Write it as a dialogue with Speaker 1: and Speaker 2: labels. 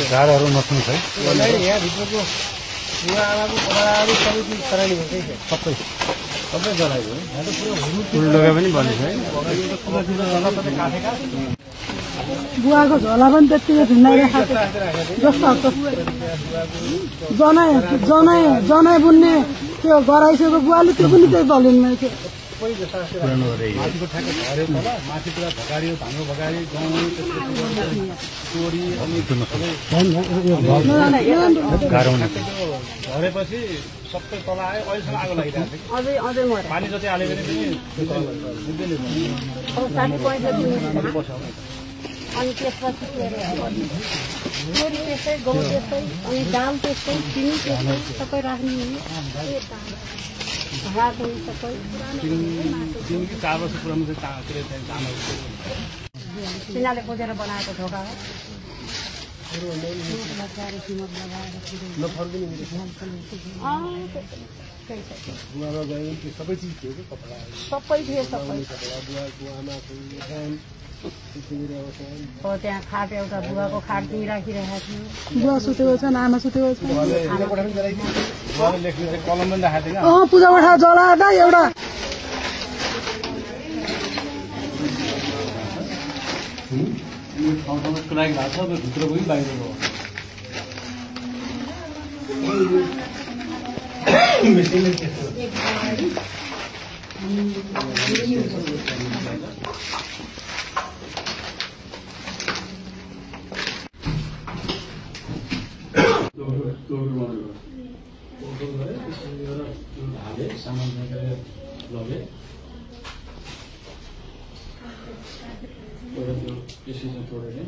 Speaker 1: झारहरू नछुन् है
Speaker 2: यहाँभित्रको बुवा आमाको पढाहरू सबै चिज खरानी भएकै छ सबै सबै जलाइयो
Speaker 1: फुलडोका पनि बनिन्छ है
Speaker 3: बुवाको झोला पनि त्यत्तिकै भिन्नाइरहेको जस्तो जनाइ बुन्ने त्यो गराइसकेको बुवाले त्यो पनि त्यही दलिनमा थियो
Speaker 2: माथिको ठ्याक्कै झऱ्यो होला माथि पुरा भगारियो भाङ्गो भगारी गाउँ चोरी अनि झरेपछि सबै तल आयो अहिलेसम्म आगो लागिरहेको थियो पानी जति हाल्यो भने
Speaker 4: अनि त्यसपछि चोरी त्यस्तै गहुँ त्यस्तै अनि दाल त्यस्तै चिनी त्यस्तै सबै राख्ने
Speaker 2: चार वर्ष पुरानो चामल
Speaker 4: तिनीहरूले खोजेर बनाएको ढोका हो
Speaker 2: सबै चिज थियो कि कपडा
Speaker 4: सबै थियो सबै त्यहाँ खाट एउटा बुवाको खाट दिइ राखिरहेको थियो
Speaker 3: बुवा सुतेको छ आमा सुतेको छ
Speaker 2: कलम पनि राखेको थियो
Speaker 3: पूजा कोठा जलादा एउटा
Speaker 2: कुराको भएको छ भित्र पनि बाहिर सामान लगे तोडेर